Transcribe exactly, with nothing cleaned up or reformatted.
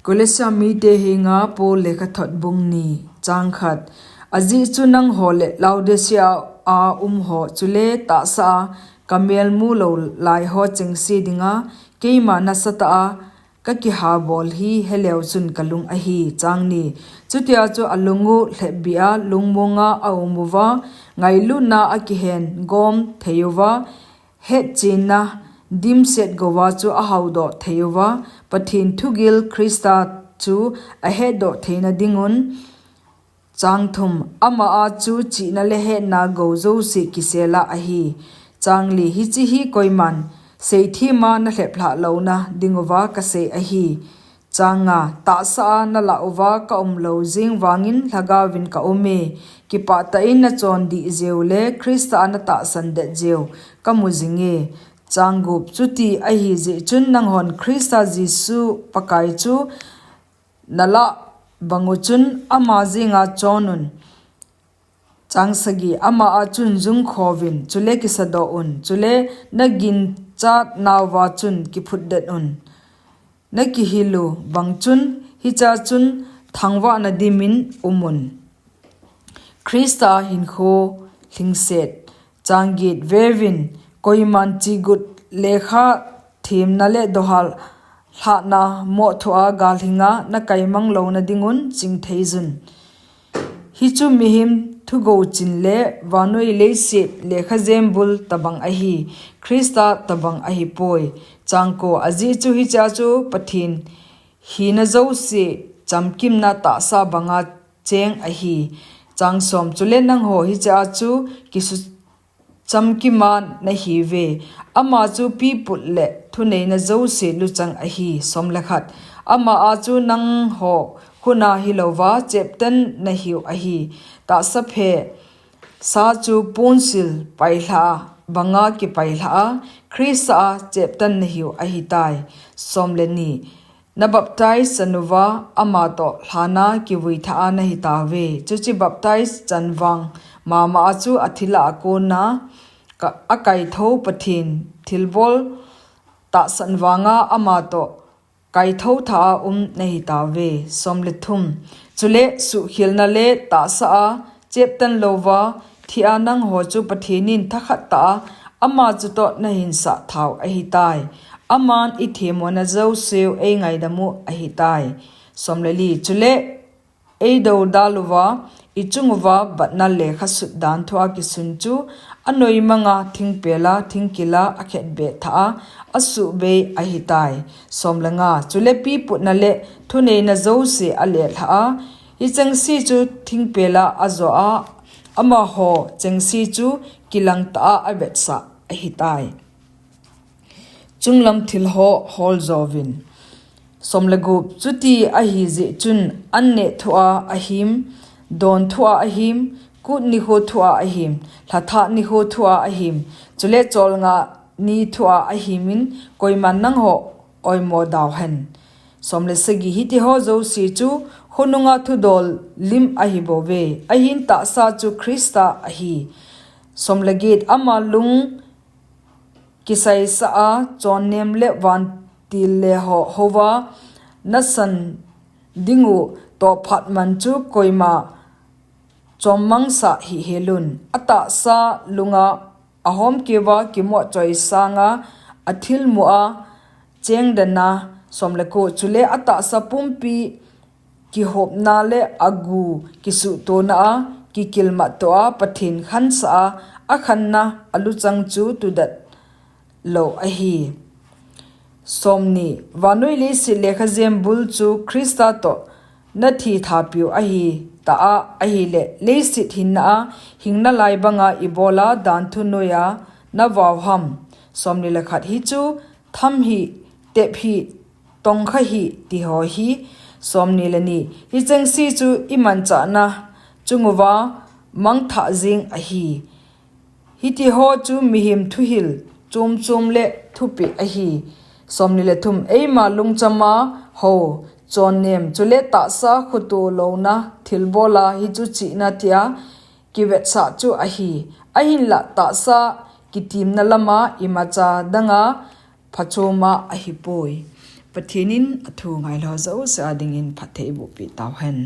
Kolosa mite henga Paul lekhathot bung ni, chang khat. Ajeh chu nangho le Laodicea a umho chule tahsa a kamelmu lou laiho chengse dinga keima nasatah a kakihabol hi heleu chun kalung ahi, chang ni. Chutia chu alung u lhepbih a lungmonga aum uva, ngailutna akihen gom thei uva, hetchenna dimset gouva chu ahaudoh thei uva, Pathen thugil Christa chu ahetdoh theina dingun, chang thum. Ama a chu chihna le hetna gou jouse kisela ahi, chang li. Hiche hi koiman seithema nalheplhah louna dinguva kasei ahi, chang nga. Tahsa a nalah uva kaum lou jeng vangin lhagaovin kaume, kipah tah in nachon dih jeu le Christa a natahsan det jeu kamu jinge, chang gup. Chuti ahijeh chun nanghon Christa Jesu Pakai chu nalah bangu chun ama jenga chon un, chang sagi. Ama a chun jungkhovin chule kisadoh un, chule naginchat nauva chun kiphutdet un. Nakihil u bang chun hichea chun thangvahna dimin umun, Christa hinkho lhingset, chang get. Veuvin, koiman chigut lekha themna le dohal lhahna moh thua galhinga nakaimang louna dingun chingtheijun. Hichu mihem thugou chin le vannoi leiset lekhajem bul tobang ahi, Christa tobang ahipoi, chang ko. Ajeh chu hichea chu Pathen hina jouse chamkimna tahsa banga cheng ahi, chang som. Chule nangho hichea chu kisuchamkima nahiuve. Ama chu piput le thuneina jouse luchang ahi, som le khat. Ama a chu nangho khuna hilouva cheptan nahiu ahi. Tahsa phesa chu ponsil pailhah a banga kipailhah a, Christa a cheptan nahiu ahitai, som le ni. Nabaptize chanuva amatoh lhana kivuithah a nahitauve. Chuche baptize chan vang mama a chu athila akona ka- akaithou Pathen thilbol tahsan vanga amatoh kaithou tha a um nahitauve, som le thum. Chule suhkhelna le tahsa a cheptan louva thi a nangho chu Pathen in thakhat tah a ama chutoh nahinsah thau ahitai. Aman ithemona jouseu eingaidam u ahitai, som le li. Chule eidoudal uva, ichung uva batna lekha sut dan thua kisun chu anoimanga thingpela thingkila akhetbeh thah a asuhbei ahitai, som le nga. Chule piputna le thuneina jouse alelhah a, hichengse chu thingpela ajoh a, amaho chengse chu kilangtah a avetsah ahitai. Chunglam thilho holjouvin, som le gup. Chuti ahijeh chun anneh thua ahim, don thua ahim, kut nikho thua ahim, lhathah nikho thua ahim, chule cholngah ni thua ahimin koiman nangho oimo dauhen, som le sagi. Hitiho jouse chu khonunga thudol lim ahibouve, ahin tahsa chu Christa ahi, som le get. Ama lung kisaisah a chonnem le vantil leho houva nasan dingu tohphat man chu koima chommangsah hihhelun. Atahsa lunga ahomkeuva kimohchoi sanga athilmu a chengdana, som le ko. Chule atahsa pumpi kihopna le agu kisuhtona a kikilmattoh a Pathen khansah a akhanna aluchang chu tudet lou ahi, som ni. Vannoi leiset lekhajem bul chu Christa toh nathithahpiu ahitah a ahile, leiset hinna a hing nalai banga ibola danthu noiya navaoham, som ni le khat. Hichu tham hih, tep hih, tongkha hih tiho hi, som ni le ni. Hichengse chu imanchahna chunguva mangthah jeng ahi. Hitiho chu mihem thuhil chomchom le thupeh ahi, som ni le thum. Eima lungchama hou, chonnem chule tahsa khoto louna thilbola hichu chihna tia kivetsah chu ahi. Ahinla tahsa kitimna lama imacha danga phachoma ahipoi. Pathen in athu ngailha jouse a dingin phatthei eiboh peh tauhen.